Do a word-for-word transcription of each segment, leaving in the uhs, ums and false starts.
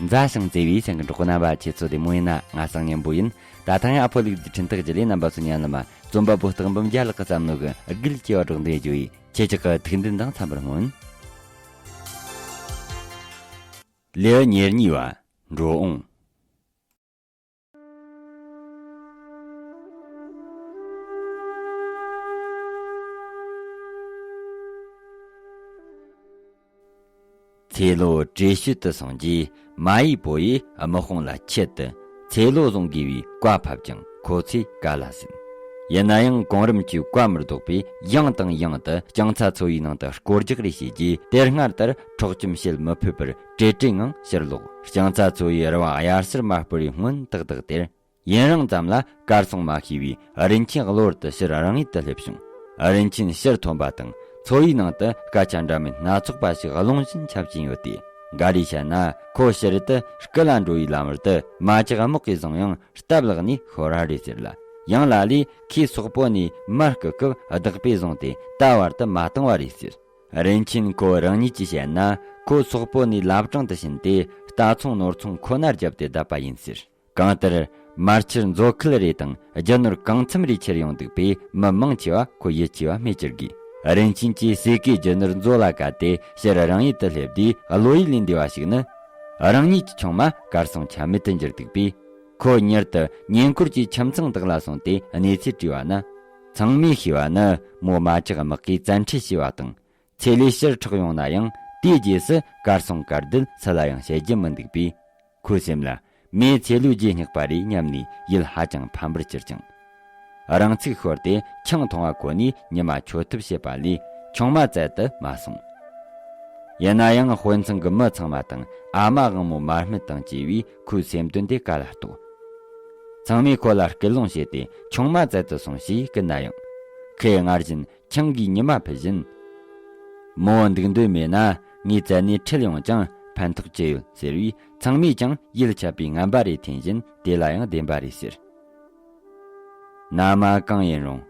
མཛའ་ཞིང་བརྩེ་བའི་སེམས་ཀྱི་གྲོགས་རྣམ་པ། ཁྱེད་ཚོ་བདེ་མོ་ཡིན་ན། ང་སང་ཉན་པོ་ཡིན། ད་ཐེངས་ཨ་ཕོ་ལུག་རྫི་འཕྲིན་སྟེགས་བརྒྱུད་ལས་རྣམ་པ་ཚོ་ཉན་ལ་མ། རྩོམ་པ་པོ་སྟག་འབུམ་རྒྱལ་ལགས་ཀྱི་བསམ་མནོ་གི་དགུལ་སྐྱེ་བ་སྒྲོག་འདོན་བརྗོད་ཡིས། ཁྱེད་ཅག་གི་ཐུགས་འདུན་དང་འཚམ་པར་སྨོན། ལེའུ་ཉེར་གཉིས་པ། འགྲོ་འོང་། ཚེ་ལོ་བགྲེས་ཤོས་དུ་སོང་རྗེས་མ་ཡི་པོ་ཡིས་དམག་དཔུང་ལ་ཆེད་དུ་ཚེ་ལོ་བཟུང་དགོས་པའི་བཀའ་ཕབ་ཀྱང་ཁོ་ཚོས་ག་ལ་ཟིན། ཡིན་ན་ཡང་གོང་རིམ་གྱི་བཀའ་མི་ལྡོག་པས་ཡང་དང་ཡང་དུ་རྐྱང་ཚ་ཚོ་ཡི་ནང་དུ་སྐོར་རྒྱག་རེས་བྱས་རྗེས། དེར་སྔར་ལྟར་འཕྲོག་བཅོམ་བྱེད་མི་ཕོད་པར་བྲེལ་བྲེལ་ངང་ཕྱིར་ལོག་རྐྱང་ཚ་ཚོ་ཡི་རུ་བ་གཡར་སར་མ་སྤོར་བའི་སྔོན་ཏག་ཏག་དེར། ཡུན་རིང་ཙམ་ལ་གར་སོང་མ་ཤེས་པའི་རིན་ཆེན་གློ་བུར་དུ་ཕྱིར་རང་ཡུལ་དུ་སླེབས་བྱུང་། རིན་ཆེན་ཕྱིར་ཐོན་པ་དང་ཚོ་ཡི་ནང་དུ་སྐད་ཆ་འདྲ་མིན་སྣ་ཚོགས་པ་ཞིག་རླུང་བཞིན་ཁྱབ་ཀྱིན་ཡོད་དེ། འགའ་རེས་བཤད་ན་ཁོ་ཕྱིར་དུ་སྐུ་ལ་འགྲོ་བའི་ལམ་བར་དུ་མ་ཇག་དམག་གིས་བཟུང་ཡང་སྟབས་ལེགས་ནས་ཤོར་བ་རེད་ཟེར་ལ། ཡང་ལ་ལས་ཁོས་སོག་པོ་ནས་མར་རྐུ་སྐབས་བདག་པོས་བཟུང་སྟེ་ད་བར་དུ་མ་བཏང་བ་རེད་ཟེར། རིན་ཆེན་ཁོ་རང་ཉིད་ཀྱིས་བཤད་ན་ཁོ་སོག་པོ་ནས་བླ་བྲང་དུ་ཕྱིན་ཏེ་རྟ་ཚོང་ནོར་ཚོང་ཁོ་ནར་བརྒྱབ་སྟེ་བསྡད་པ་ཡིན་ཟེར། གང་ལྟར་མར་ཆུར་མཛོ་ཁུལ་རེ་དང་རྒྱུ་ནོར་གང་འཚམ་རེ་ཁྱེར་ཡོང་འདུག་པས་མི་མང་ཆེ་བ་ཁོ་ཡིད་ཆེས་པ་སྨོས་ཅི་དགོས། རིན་ཆེན་གྱིས་ཟས་གོས་རྒྱུ་ནོར་མཛོ་ལ་བཀལ་ཏེ་ཕྱིར་རང་ཡུལ་དུ་སླེབས་དུས་བློ་ཡུལ་ལས་འདས་པ་ཞིག་ནི། རང་ཉིད་ཀྱི་ཆུང་མ་གར་སོང་ཆ་མེད་དུ་གྱུར་འདུག་པས། ཁོ་མྱུར་དུ་ཉེ་འཁོར་གྱི་ཁྱིམ་ཚང་དག་ལ་སོང་སྟེ་གནས་ཚུལ་དྲིས་པ་ན། ཚང་མས་ཤེས་པ་ནི་མོ་མ་ཇག་དམག་གིས་བཙན་ཁྲིད་བྱས་པ་དང་། ཚེ་ལས་ཕྱིར་འཕྲོག་ཡོང་ན་ཡང་དེའི་རྗེས་སུ་གར་སོང་གར་སྡོད་སུ་ལ་ཡང་བཤད་རྒྱུ་མི་འདུག་པས། ཁོའི་སེམས་ལ་མོས་ཚེ་ལོའི་རྗེས་བསྙེགས་པ་རེད་སྙམ་ནས་ཡིད་ཧ་ཅང་ཕམ་པར་གྱུར་ཅིང་། རང་ཚུགས་ཤོར་ཏེ་ཆང་འཐུང་བ་ཁོ་ནས་ཉི་མ་འཁྱོལ་ཐབས་བྱེད་པ་ལས་ཆུང་མ་བཙལ་དུ་མ་སོང་། ཡིན་ན་ཡང་དཔོན་ཚང་གི་མི་ཚང་མ་དང་ཨ་མ་དབང་མོ་མར་མེ་དང་བཅས་པས་ཁོའི་སེམས་དོན་དེ་ག་ལ་རྟོགས། ཚང་མས་ཁོ་ལ་སྐུལ་སློང་བྱས་ཏེ་ཆུང་མ་བཙལ་དུ་སོང་ཞེས་བསྐུལ་ན་ཡང་། ཁོས་སྔར་བཞིན་ཆང་གིས་ཉི་མ་ཕུད་བཞིན། མོ་འདུག་འདོད་མེད་ན་ངས་བཙལ་ནས་ཁྲིད་ཡོང་ཀྱང་ཕན་ཐོགས་ཅི་ཡོད་ཟེར་བས། ཚང་མས་ཀྱང་ཡིད་ཆད་པའི་ངན་པ་རེ་འཐེན་བཞིན་དེ་ལ་ཡང་བདེན་པ་རེད་ཟེར། མནའ་མ་གང་ཡིན་རུང་།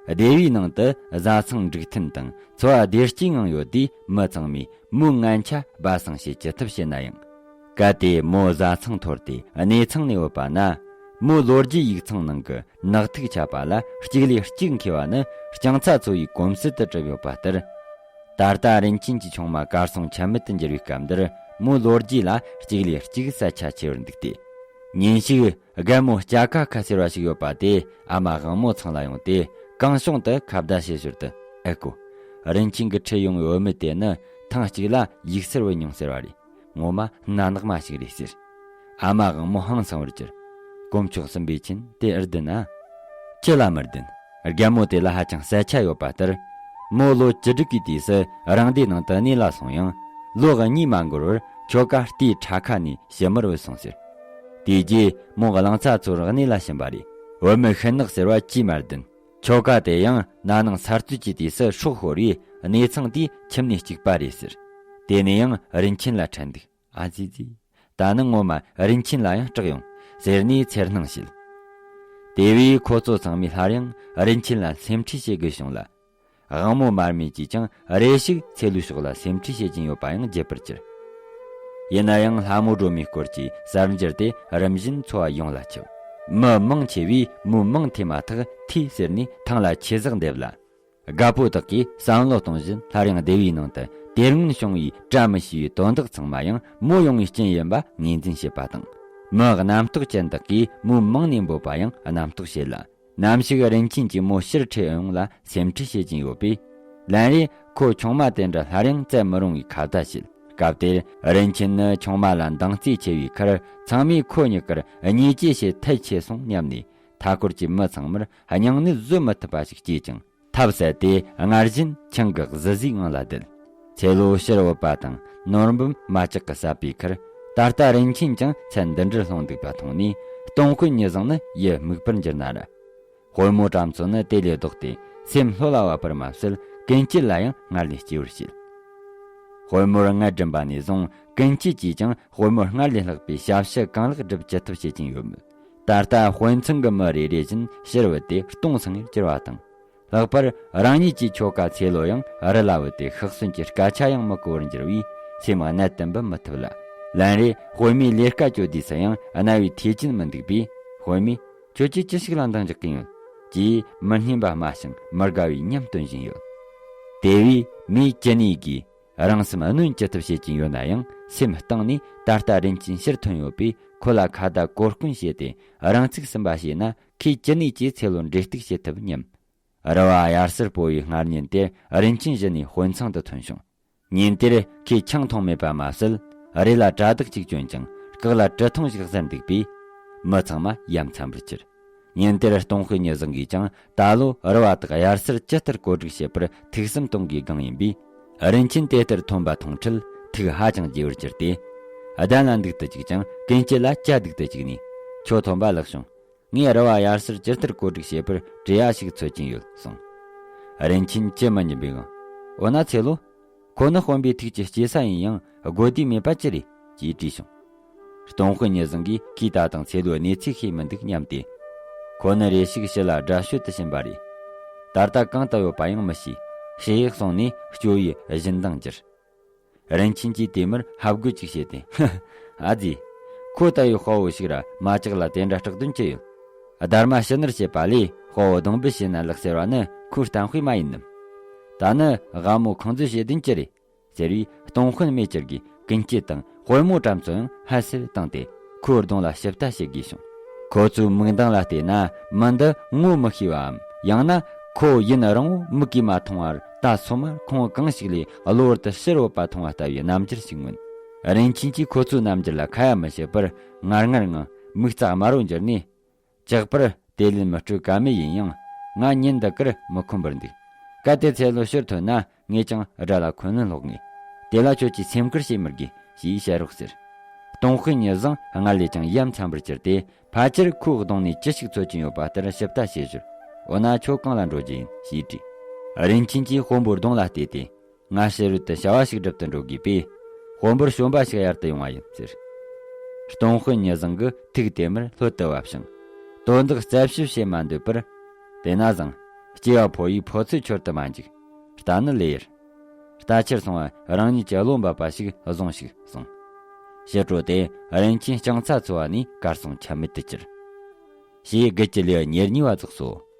སྡེ་བའི་ནང་དུ་བཟའ་ཚང་འགྲིག་མཐུན་དང་འཚོ་བ་བདེ་སྐྱིད་ངང་ཡོད་དུས་མི་ཚང་མས་མོའི་ངན་ཆ་སྦ་གསང་བྱེད་ཅི་ཐུབ་བྱེད་ན་ཡང་། གལ་ཏེ་མོ་བཟའ་ཚང་འཐོར་ཏེ་གནས་ཚང་ནས་བུད་པ་ན། མོའི་ལོ་རྒྱུས་ཡིག་ཚང་ནང་གི་ནག་ཐིག་ཆད་པ་ལ་གཅིག་ལས་གཅིག་འཁེལ་བ་ནི་རྐྱང་ཚ་ཚོ་ཡི་གོམས་སྲོལ་དུ་གྲུབ་ཡོད་པ་ལྟར། ད་ལྟ་རིན་ཆེན་གྱི་ཆུང་མ་གར་སོང་ཆ་མེད་དུ་འགྱུར་བའི་སྐབས་འདིར་མོའི་ལོ་རྒྱུས་ལ་གཅིག་ལས་གཅིག་གསལ་ཆ་ཆེ་བར་འདུག་སྟེ། ཉིན་ཞིག་རྒན་མོ་སྐྱ་ཀ་ཁ་ཟེར་བ་ཞིག་ཡོད་པ་དེ་ཨ་མ་དབང་མོ་ཚང་ལ་ཡོང་སྟེ་གང་བྱུང་དུ་ཁ་བརྡ་བྱེད་ཞོར་དུ། ཨེ་ཀོ། རིན་ཆེན་གྱིས་ཁྲིད་ཡོང་བའི་བུད་མེད་དེ་ནི་ཐེངས་གཅིག་ལ་ཡུགས་སེར་བུད་མྱོང་ཟེར་བ་རེད། ངོ་མ་མནའ་ནག་མ་ཞིག་རེད་ཟེར། ཨ་མ་དབང་མོ་ཧང་སང་བར་གྱུར། དཀོན་མཆོག་གསུམ་པའི་ཆེད་དེ་ཨེ་བདེན་ན། ཅི་ལ་མི་བདེན། རྒན་མོ་དེ་ལ་ཧ་ཅང་གསལ་ཆ་ཡོད་པ་ལྟར། མོ་ལོ་བཅུ་དྲུག་གི་དུས་སུ་རང་སྡེའི་ནང་དུ་གནས་ལ་སོང་ཡང་། ལོ་གཉིས་མ་འགོར་བར་ཁྱོ་ག་རྟའི་ཁྲ་ཁ་ནས་ཞི་མིར་བུད་སོང་ཟེར། དེ་རྗེས་མོ་གླང་ཚ་ཚོར་གནས་ལ་ཕྱིན་པ་རེད། བུད་མེད་ཤི་ནག་ཟེར་བ་ཅིས་མ་བདེན། ཁྱོ་ག་དེ་ཡང་ན་ནིང་གསར་གསོས་ཀྱི་དུས་སུ་སྲོག་ཤོར་བས་གནས་ཚང་དེའི་ཁྱིམ་ནས་གཅིག་པ་རེད་ཟེར། དེ་ནས་ཡང་རིན་ཆེན་ལ་ཁྲིད་འདུག་ཨ་ཙི་ཙི། ད་ནི་ངོ་མ་རིན་ཆེན་ལ་ཡང་སྐྲག་ཡོང་ཟེར་ནས་འཚེར་སྣང་བྱེད། དེ་བས་ཁོ་ཚོ་ཚང་མས་སླར་ཡང་རིན་ཆེན་ལ་སེམས་ཁྲལ་བྱེད་དགོས་བྱུང་ལ། དབང་མོ་མར་མེ་གྱིས་ཀྱང་རེ་ཞིག་ཚེ་ལོའི་ཕྱོགས་ལ་སེམས་ཁྲལ་བྱེད་ཀྱིན་ཡོད་པ་ཡང་བརྗེད་པར་གྱུར། ཡིན་ན་ཡང་ལྷ་མོ་སྒྲོལ་མའི་སྐོར་གྱི་གསར་འགྱུར་དེ་རིམ་བཞིན་འཚོ་བ་ཡོངས་ལ་ཁྱབ། མི་མང་ཆེ་བས་མོའི་མིང་ཐོས་མ་ཐག་ཐོས་ཟེར་ནས་ཐང་ལ་ཆས་ཟེག་འདེབས་ལ། རྒད་པོ་དག་གིས་བསམ་བློ་གཏོང་བཞིན་སླར་ཡང་སྡེ་བའི་ནང་དུ་དེ་སྔོན་བྱུང་བའི་བཀྲ་མི་ཤིས་པའི་དོན་དག་ཚང་མ་ཡང་མོ་ཡོང་བའི་རྐྱེན་ཡིན་པ་ངོས་འཛིན་བྱེད་པ་དང་། མི་རྣམ་རྟོག་ཅན་དག་གིས་མོའི་མིང་ནས་འབོད་པ་ཡང་རྣམ་རྟོག་བྱེད་ལ། ནམ་ཞིག་རིན་ཆེན་གྱིས་མོ་ཕྱིར་ཁྲིད་ཡོང་ལ་སེམས་ཁྲལ་བྱེད་ཀྱིན་ཡོད་པས། ལན་རེ་ཁོ་ཆུང་མ་དེ་འདྲ་སླར་ཡང་བཙལ་མི་རུང་བའི་ཁ་བརྡ་བྱེད། སྐབས་དེར་རིན་ཆེན་ནི་ཆུང་མ་ལ་འདང་རྩིས་ཆེ་བའི་ཁར་ཚང་མས་ཁོ་གཉིས་ཀར་བརྙས་བཅོས་བྱེད་ཐལ་ཆེ་སོང་སྙམ་ནས་མཐའ་འཁོར་གྱི་མི་ཚང་མར་སྙིང་ནད་བཟོད་མི་ཐུབ་པ་ཞིག་སྐྱེས་ཀྱང་། ཐབས་ཟད་དེ་སྔར་བཞིན་ཆང་གི་གཟི་བརྫིས་ངང་ལ་བསྡད། ཚེ་ལོ་ཕྱིར་བུད་པ་དང་ནོར་འབུམ་མ་ཇག་གིས་བསད་པའི་ཁར། ད་ལྟ་རིན་ཆེན་ཀྱང་ཚད་འདི་འདྲར་ལྷུང་འདུག་པ་མཐོང་ནས་སྟོང་དཔོན་ཉིད་བཟང་ནི་ཡིད་མིག་པར་འགྱུར་ན་ར། དཔོན་མོ་བྲམ་ཚོ་ནི་དེ་ལས་ལྡོག་སྟེ་སེམས་ལྷོད་ལ་བབས་པར་མ་ཟད་ཀུན་སྐྱིད་ལ་ཡང་སྔར་ལས་སྐྱེ་བར་བྱེད། དཔོན་མོར་མངལ་སྦྲུམ་པ་ནས་བཟུང་ཀུན་སྐྱིད་ཀྱིས་ཀྱང་དཔོན་མོར་སྔར་ལས་ལྷག་པའི་ཞབས་ཕྱི་གང་ལེགས་སྒྲུབ་ཅི་ཐུབ་བྱེད་ཀྱིན་ཡོད་མོད། ད་ལྟ་དཔོན་ཚང་གི་མི་རེ་རེ་བཞིན་ཕྱིར་བུད་དེ་སྟོང་སང་ངེར་གྱུར་བ་དང་། ལྷག་པར་རང་ཉིད་ཀྱི་ཁྱོ་ག་ཚེ་ལོ་ཡང་རི་ལ་བུད་དེ་ཤི་གསོན་གྱི་སྐད་ཆ་ཡང་མི་གོ་བར་འགྱུར་བས་སེམས་གནད་དུ་འབུད་མི་ཐུབ་ལ། ལན་རེ་དཔོན་མོའི་ལས་ཀ་བཅོ་དུས་སུ་ཡང་རྣ་བའི་ཐོས་རྒྱུན་མི་འདུག་པས། དཔོན་མོས་ཁྱོད་ཀྱིས་ཅི་ཞིག་ལ་འདང་རྒྱག་གིན་ཡོད། ཅེས་མི་སྙན་པ་སྨྲ་ཞིང་མི་དགའ་བའི་ཉམས་སྟོན་བཞིན་ཡོད། དེ་བས་མོས་ཅི་ནུས་ཀྱིས་རང་སེམས་གནོན་ཅི་ཐུབ་བྱེད་ཀྱིན་ཡོད་ན་ཡང་། སེམས་གཏིང་ནས་ད་ལྟ་རིན་ཆེན་ཕྱིར་ཐོན་ཡོད་པས། ཁོ་ལ་ཁ་བརྡ་གོ་བསྐོན་བྱས་ཏེ་རང་ཚུགས་ཟིན་པ་བྱས་ན། ཁོས་ཅི་ནུས་ཀྱིས་ཚེ་ལོ་འབྲེལ་གཏུག་བྱེད་ཐུབ་སྙམ། རི་བོ་དབྱར་གསར་སྤོ་བའི་སྔ་ཉིན་དེར་རིན་ཆེན་གཞི་ནས་དཔོན་ཚང་དུ་ཐོན་བྱུང་། ཉིན་དེར་ཁོས་ཆང་འཐུང་མེད་པ་མ་ཟད། རས་ལ་གྲ་དག་ཅིག་གྱོན་ཅིང་། སྐེགས་ལ་གྲི་ཐུང་ཞིག་གཟིར་འདུག་པས། མི་ཚང་མ་ཡ་མཚན་པར་གྱུར། ཉིན་དེར་སྟོང་དཔོན་ཉི་བཟང་གིས་ཀྱང་ད་ལོ་རི་བོ་དག་དབྱར་གསར་ཇི་ལྟར་གོ་སྒྲིག་བྱེད་པར་ཐུགས་བསམ་གཏོང་དགོས་སྒང་ཡིན་པས། རིན་ཆེན་དེ་ལྟར་ཐོན་པ་མཐོང་འཕྲལ་ཐུགས་ཧ་ཅང་དགྱེས་པར་གྱུར་ཏེ། གདན་ལ་འདུག་ཏུ་བཅུག་ཅིང་། ཀུན་སྐྱིད་ལ་ཇ་བདུག་ཏུ་བཅུག་ནས། ཁྱོད་ཐོན་པ་ལེགས་བྱུང་། ངས་རི་བོ་དབྱར་གསར་ཇི་ལྟར་གོ་སྒྲིག་བྱེད་པར་བྲེལ་བ་ཞིག་འཚོལ་གྱིན་ཡོད་གསུངས། རིན་ཆེན་ཅི་མི་སྙམ་པའི་ངང་། འོ་ན་ཚེ་ལོ། ཁོ་ནི་དཔོན་པོའི་ཐུགས་ཀྱི་གཅེས་ས་ཡིན་ཡང་། དགོས་དུས་མེད་པ་ཅི་རེད། ཅེས་དྲིས་བྱུང་། སྟོང་དཔོན་ཉི་བཟང་གིས་ཁོས་ད་དུང་ཚེ་ལོའི་གནས་ཚུལ་ཤེས་མི་འདུག་སྙམ་སྟེ། ཁོ་ནི་རེ་ཞིག་ཕྱི་ལ་དགྲ་བཤོད་དུ་ཕྱིན་པ་རེད། ད་ལྟ་གང་དུ་ཡོད་པ་ཡང་མི་ཤེས། ཞེས་གསུངས་ནས་སྐྱོ་བའི་བཞིན་མདངས་གྱུར། རིན་ཆེན་གྱིས་དེ་མུར་ཧབ་དགོད་ཅིག་བྱས་ཏེ། ཧ། ཨ་ཙི། ཁོ་ལྟ་བུའི་དཔའ་བོ་ཞིག་ར་མ་ཅག་ལ་དེ་འདྲ་སྐྲག་དོན་ཅི་ཡོད། སྡར་མ་ཕྱི་ནུར་བྱེད་པ་ལས་དཔའ་བོ་གདོང་འབུལ་བྱས་ན་ལེགས་ཟེར་བ་ནི་ཁོའི་གཏམ་དཔེ་མ་ཡིན་ནམ། ད་ནི་དབའ་མོ་ཁོང་ཚོས་བྱེད་དོན་ཅི་རེད། ཟེར་བས་སྟོང་དཔོན་མེ་ཅིར་གྱིས་ཀུན་སྐྱིད་དང་དཔོན་མོ་བྲམ་ཚོ་ཡང་ཧ་སེར་བཏང་སྟེ་ཁོའི་གདོང་ལ་ཞིབ་ལྟ་བྱེད་དགོས་བྱུང་། ཁོ་ཚོའི་མིག་མདངས་ལ་བལྟས་ན། མི་འདི་ངོ་མི་ཤེས་པའམ། ཡང་ན་ཁོ་ཡུན་རིང་བོ་མིག་གིས་མ་མཐོང་བར་ད་སོ་མར་ཁོང་གང་ཞིག་ལས་གློ་བུར་དུ་ཕྱིར་བུད་པ་མཐོང་བ་ལྟ་བུའི་རྣམ་འགྱུར་ཞིག་མངོན། རིན་ཆེན་གྱིས་ཁོ་ཚོའི་རྣམ་འགྱུར་ལ་ཁ་ཡ་མི་བྱེད་པར་ངར་ངར་ངང་མིག་རྩ་དམར་བོ་འགྱུར་ནས། ཇག་པར་དེ་ལས་མི་སྤྲོད་ཀ་མེད་ཡིན་ཡང་། ང་ཉིན་འདི་ཀར་མི་ཁོམ་པར་འདུག། གལ་ཏེ་ཚེ་ལོ་ཕྱིར་ཐོན་ན། ངས་ཀྱང་དགྲ་ལ་འཁོན་ལན་སློག་ངེས། དེ་ལ་ཁྱོད་ཀྱིས་སེམས་ཁུར་བྱེད་མི་དགོས། ཞེས་བཤད་རོགས་ཟེར། སྟོང་དཔོན་ཉི་བཟང་སྔར་ལས་ཀྱང་ཡ་མཚན་པར་གྱུར་ཏེ། ཕལ་ཆེར་ཁོའི་གདོང་ནས་ཅི་ཞིག་འཚོལ་གྱིན་ཡོད་པ་ལྟར་ཞིབ་ལྟ་བྱེད་ཞོར། འོ་ན་ཁྱོད་གང་ལ་འགྲོ་རྒྱུ་ཡིན། ཞེས་དྲིས། རིན་ཆེན་གྱིས་དཔོན་པོའི་གདོང་ལ་བལྟས་ཏེ། ང་ཕྱི་རོལ་དུ་བྱ་བ་ཞིག་སྒྲུབ་ཏུ་འགྲོ་དགོས་པས། དཔོན་པོར་བྱོན་པ་ཞིག་གཡར་དུ་ཡོང་བ་ཡིན་ཟེར། སྟོང་དཔོན་ཉི་བཟང་གི་ཐུགས་དེ་མུར་ལྷོད་དུ་བབས་ཤིང་། དོན་དག་རྩད་ཞིབ་བྱེད་མ་འདོད་པར། དེ་ན་བཟང་། སྐྱེ་བ་ཕོ་ཡིས་ཕོ་ཚོད་འཆོར་དུ་མ་འཇུག། རྟ་ནི་ལེ་ཡར། རྟ་ཕྱིར་སོང་བ་རང་ཉིད་ཀྱི་བློ་འབབ་པ་ཞིག་བཟུང་ཞིག་གསུངས། ཕྱི་དྲོ་དེ་རིན་ཆེན་རྐྱང་ཚ་འཚོ་བ་ནས་གར་སོང་ཆ་མེད་དུ་གྱུར། ཞེས་དགུ་བཅུ་ལེའུ་ཉེར་གཉིས་པ་རྫོགས་སོ།